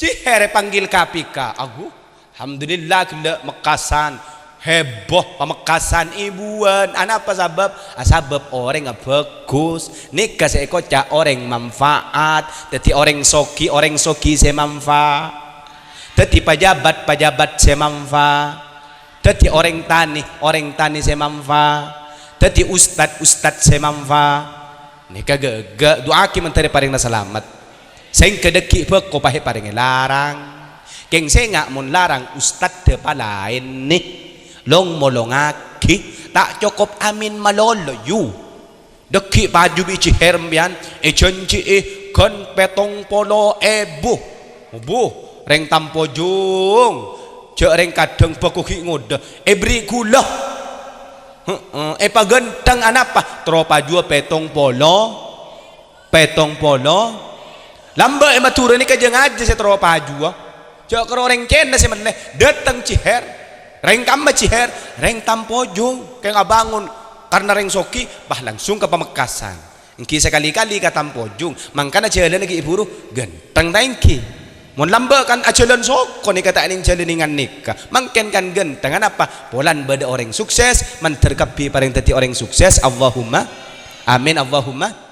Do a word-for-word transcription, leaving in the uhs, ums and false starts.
Cèhèr èpanggil K P K, agu, alhamdulillah, ghellâ' Mekkasân, heboh Pamekkasân, èbuwân. Anapa sabâb? Ah, sabâb orèngnga bhâghus. Nèka sè èkoca' orèng manfaat. Dhâddhi orèng soghi, orèng soghi sè manfa-, dhâddhi pajabat, pajabat sè manfa-, dhâddhi orèng tanè, orèng tanè sè manfa-, dhâddhi ustad, ustad sè manfa-. Nèka ghâ-, ghâ-, du'aaghi mandhâr èparèngana salamet. Sèngghâ dhâggi' bhâko pas èparèngè larang. Kèng sènga' mon larang ustadda palaèn, nè. Long-molongaghi, ta' cokop amin malolo, yu. Dhâggi' paju bi' Cèhèr sampèyan, èjhânjhi'i ghân pèttong polo èbu. Bu, rèng Tampojung. Jhâ' rèng kadhâng bhâko ghi' ngodâ. Èberri' ghulâ. Heeh, èpaghântheng anapa? Terro pajuwâ pèttong polo. Pèttong polo. Lambâ' è Madhurâ nèka jhâ-ngajhâ sè terro pajuwâ. Jhâ' karo orèng Cèna sè mellè. Dâteng Cèhèr. Rèng kamma Cèhèr? Rèng Tampojung. Kèng abângon. Karna rèng soghi, pas langsung ka Pamekkasân. Èngghi sakali-kali ka Tampojung. Mangkana jhâlânna ghi' bhuru ghântheng ta' èngghi? Mon lambâ' kan ajhâlân soko nèka ta' nèng jhâlân nèngan nèka. Mangkèn kan ghântheng, anapa? Polana bâdâ orèng sukses, mandhâr kabbhi parèng dhâddhi orèng sukses. Allahumma amin, Allahumma.